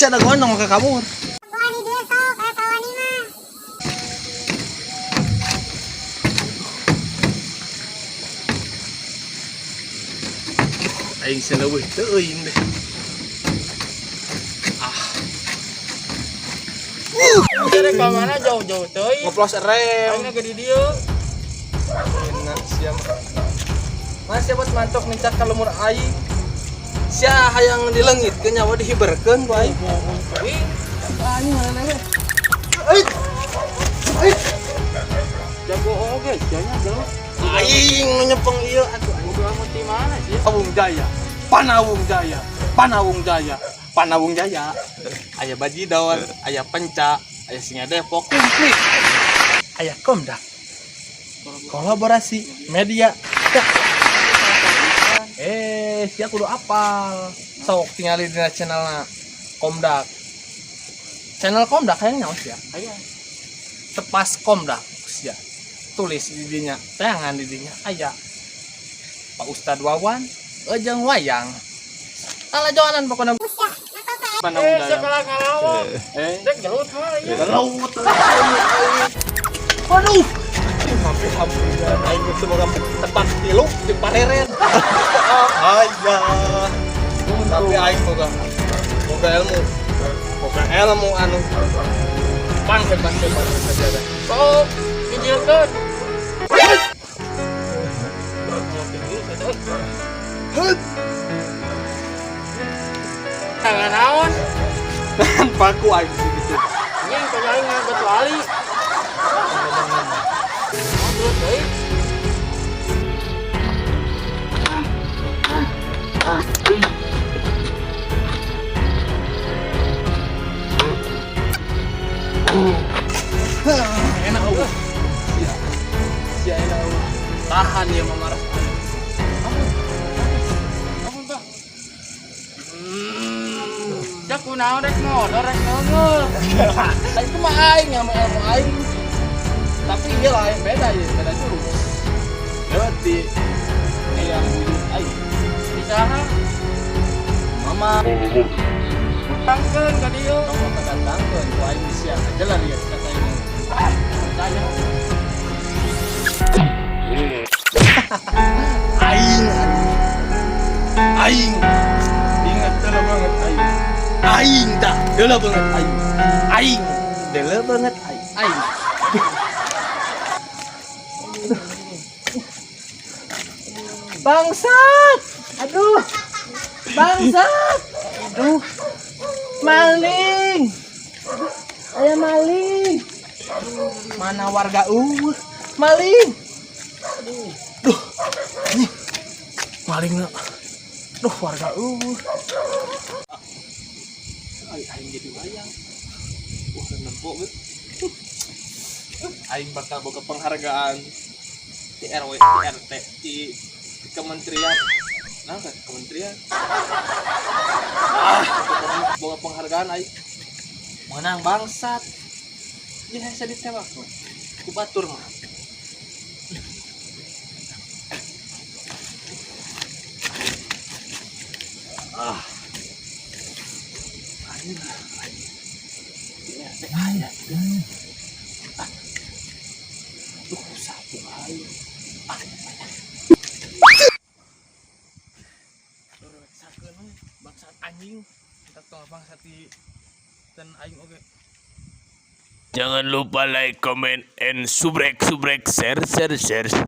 Sia da gondong ke kabur. Wani dia sok, aya kawani mah. Aing seleuweuh teuing deh. Ah. Rek ka mana jauh-jauh teuing. Ngoplos rem. Aing ge di dieu. Enak sia mah. Mas sia buat mantok nincak ka lembur aing. Sia hayang dileungitkeun nyawa dihiberkeun ku aing. Teuing. Anjing mana we. Euy. Euy. Jago oge sia nya gelut. Aing nu nyepeng ieu atuh aing. Kudu anu ti mana sih? Panawung Jaya, Panawung Jaya, Panawung Jaya, Panawung Jaya. Aya Bajidor, aya Penca, aya Singa Depok, komplit. Aya Komdak. Kolaborasi media. Eh, sia kudu apal. Sok tingali dina channelna Komdak. Channel Komdak hayang nyaho sia. Aya. Tepas Komdak sia. Tulis di dinya, teangan di dinya aya. Pak Ustad Wawan, ejeng wayang. Ala joanan pokoknya. Mana Eh, udah sia kalah ngalawa. Eh, Rek gelut mah ieu. gelut. Waduh. Hampir-hampir aing semoga tepat tilu di pareren. Ayah. Tapi aing boga boga ilmu. Boga ilmu anu pang hebat hebat saja dah. Sok dijieunkeun. Hut. Tangan naon? Paku aing gitu. Anjing ka aing ngan batu ali. Oh, gelut teuing. Enak Allah. Sia. Sia enak Allah. Tahan ya memarah. Ampun. Ampun, Pak. Sia kunaon rek modor rek neungeul. Itu mah aing sama ilmu aing. Tapi iya lain beda ya, beda jurus. Lewat di yang wujud aing. Di saha? Mama Tangkeun ka dieu. kamu kedatangkeun ku aing di siang aja lah lihat kata ini. Tanya. Aing aing. Ingat dalam banget aing. Aing dah, dalam banget aing. Aing, dalam banget aing. Aing. Aduh. Bangsat. Aduh. Bangsat. Aduh. Maling. Aya maling. Mana warga maling. Duh. Nih. Maling na. Duh, warga Ay, aing jadi wayang. Wah, nempo gitu. Aing bakal boga penghargaan di RW, di RT, di kementerian. Nah, kan kementerian. Ah, pokoknya boga penghargaan aing. Menang bangsat. Ya, saya ditewak mah. Ku batur mah. Ah. Aing. Di RT aya. Ah. Duh, satu aing. Ah. Sakeun we, bangsat anjing. Kita tong bangsat di dan aing oge. Jangan lupa like, comment, and subrek, subrek, share, share, share.